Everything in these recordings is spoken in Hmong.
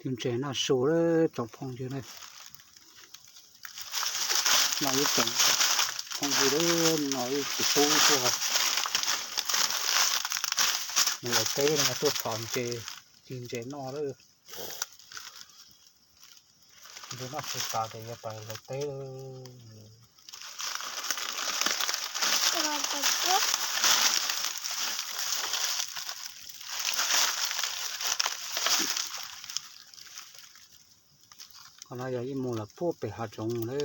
Ntses noj su lawm tsoom phooj ywg na. Noj ib tsoom phooj ywg lawm, noj ib tsis pub tuaj mus lawv teb no, tuaj thov ntses, ci ntses noj lawm. Ntses noj su tas ces yuav pais lawv teb lawm. Qhov no yog ib mus lawm puag pem hav zoov lawm.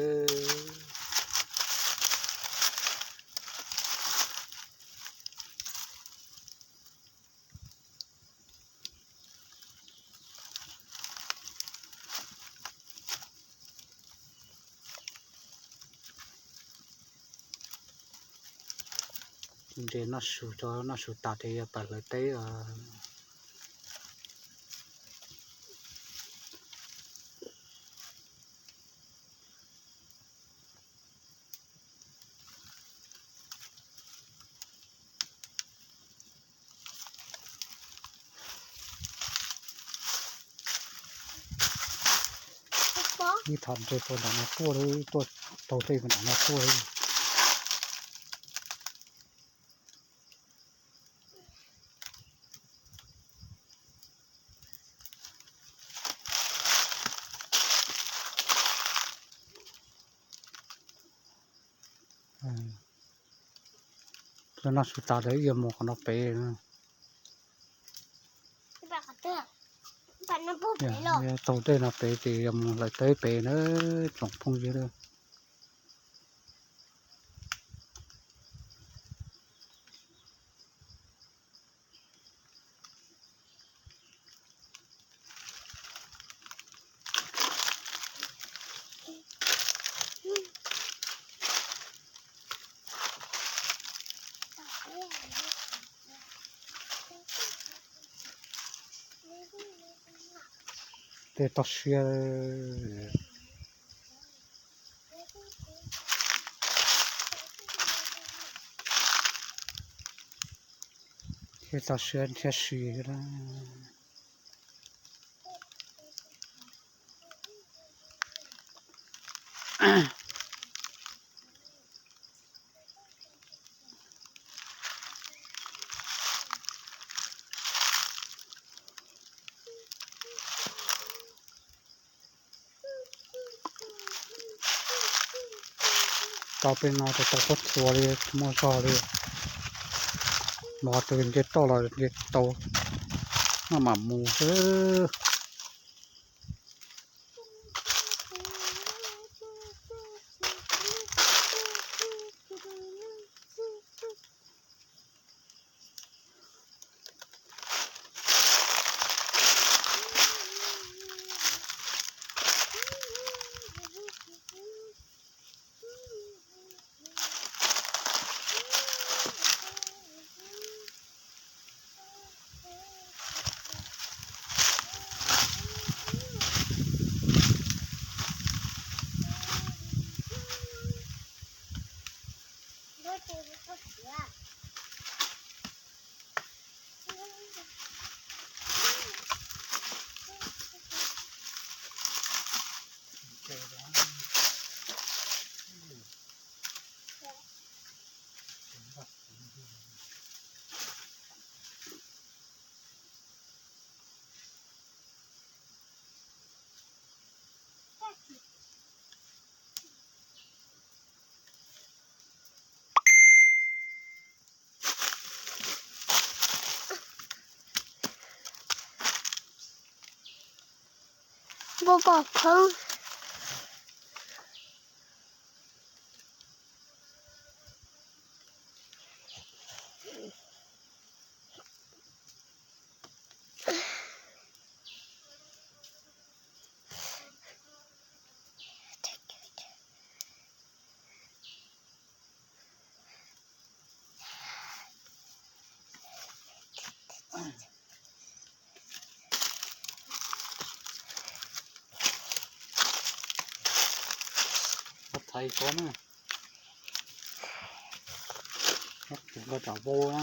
Ntses noj su, noj su tas ces yuav pais lawv teb os. Ib thom ntses puag nram no tuaj, tuaj taug tej nram no tuaj. Noj su tas lawm yuav mus qhov no pem. Taug dej no pem ces yuav mus lawv teb pem na tsoom phooj ywg. Tej toj siab, tej toj siab thiab si. Tau peb no ces tau pob tsuas li, muaj zog li. Los tus nce toj los nce tsis tau, maj mam mus xwb. Npua pom phoob. Thaiv kov na, kov tsam vau na.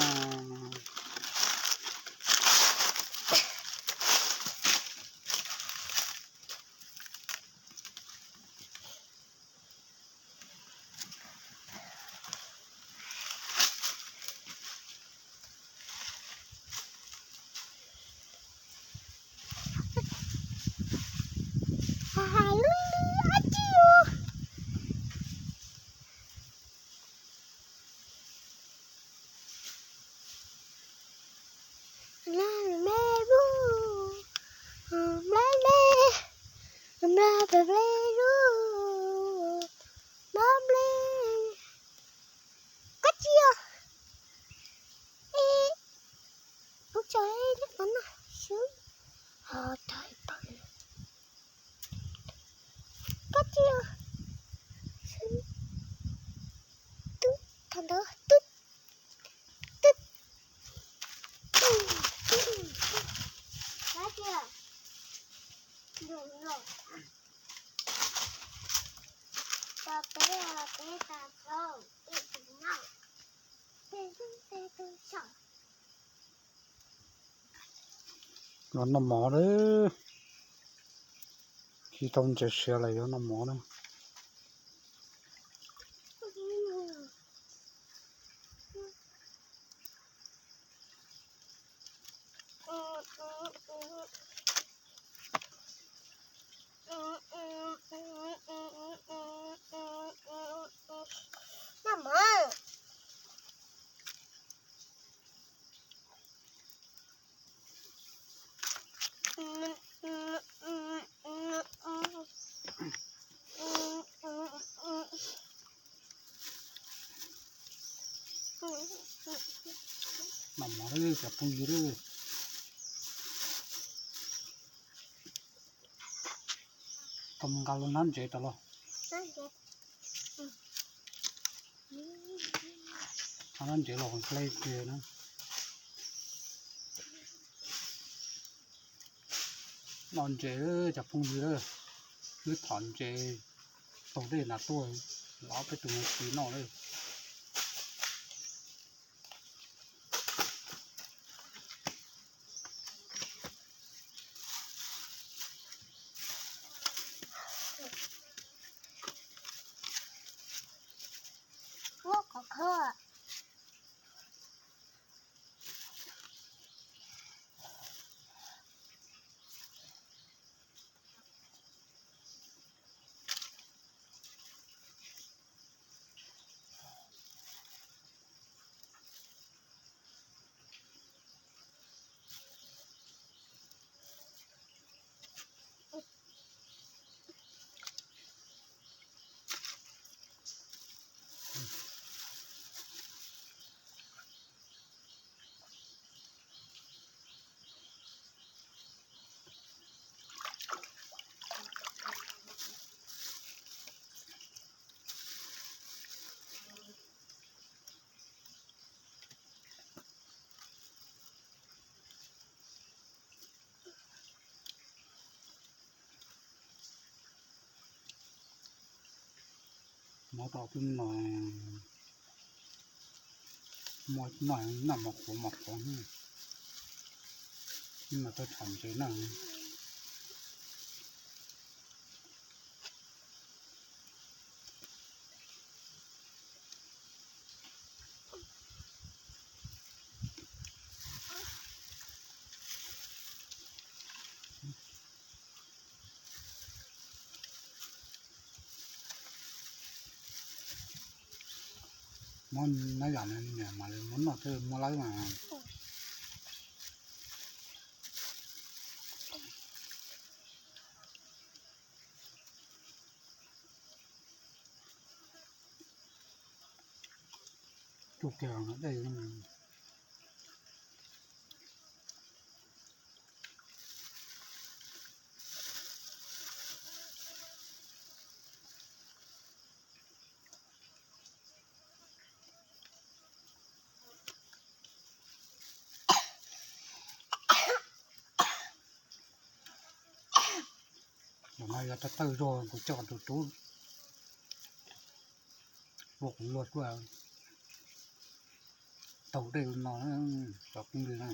Los noj mov lawm. Khi tau ntses siav lawm yuav noj mov na. Noj mov lawm cov phooj ywg. Koj mus nqa lub hnab ntsev rau los. Hnab ntsev los hle kiag na. Noj ntses cov phooj ywg, wb thov ntses taug dej nram tuaj, los peb tus no tsis noj lawm. Mov tau tub no, muaj noj mov qhuav mov qhuav, mas tau tsham ntses na. Muab nab yam no niam mam li muab noj thiaj muaj laib mas. Tsuj kiag dej. Zaum no yog rau tawj zog kuv coj tus tub ua kuv luag tuaj taug dej no, cov phooj ywg na.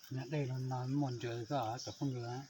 Dej no muaj ntsaws koj cov phooj ywg.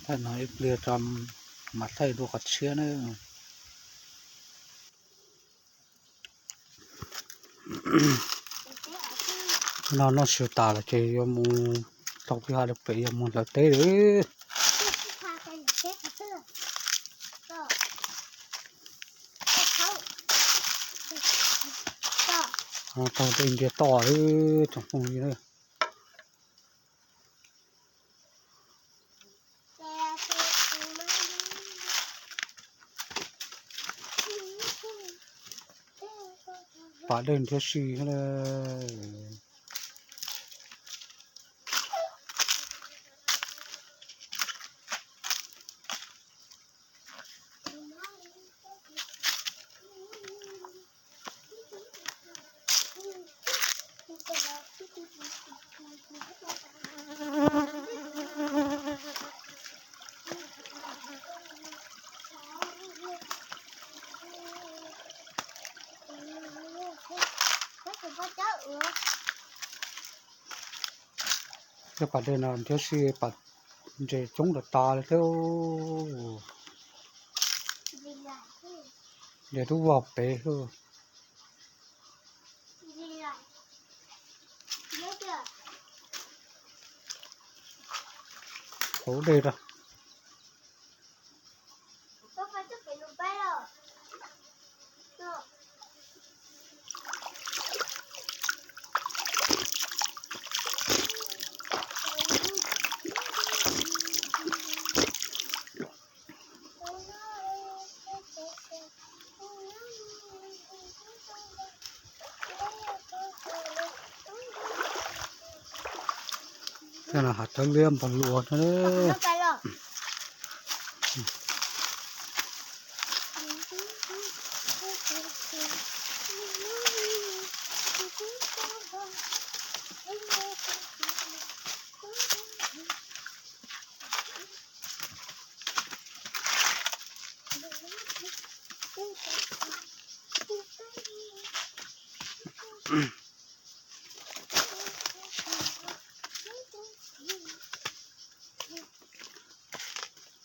Thaij no ib pliag tso mas thaij dua qhov tshiab na. No noj su tas lawm ces yuav mus tau kwj ha rau pem yuav mus hlawv teb lawm. Taug dej ntiab toj lawm tsoom phooj ywg na. Pas dej nrhiav si. Cov pas dej no nrhiav si pas ntses coob tas tas li thiab. Dej twb vog pem lawm. Hauv dej rau. Tej no hav tawb liab npog luas no.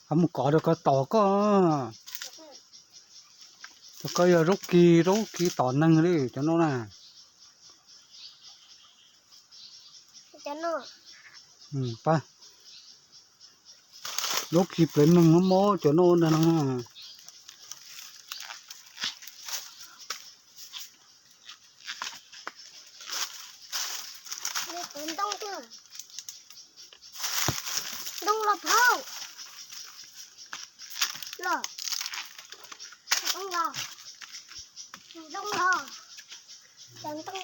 Ho mus kov rau koj tom koj. Cov koj yog zaub kis, zaub kis tom neeg li cov no na. Pab, zaub kis plev neeg mob mob cov no ntag no. Ntoo los phauj, los, ntoo los, ntoo los, cov ntoo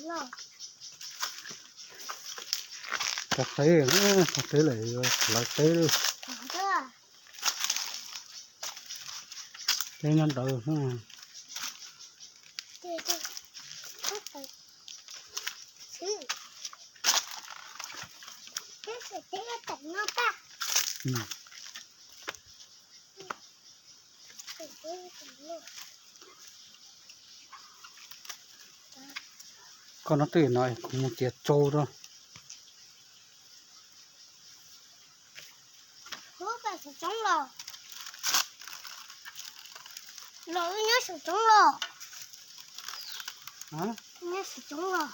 los. Cov teb, cov teb lawm, lawv teb li. Teb nyob ntawd. Koj no twb no kuv mus tiav tsau rau. Los wb nyob saum roob los. Nyob saum roob los.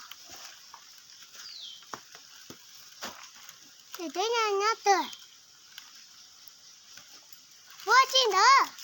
Ces teb nyob nyob twg? Ua tsi ntawd?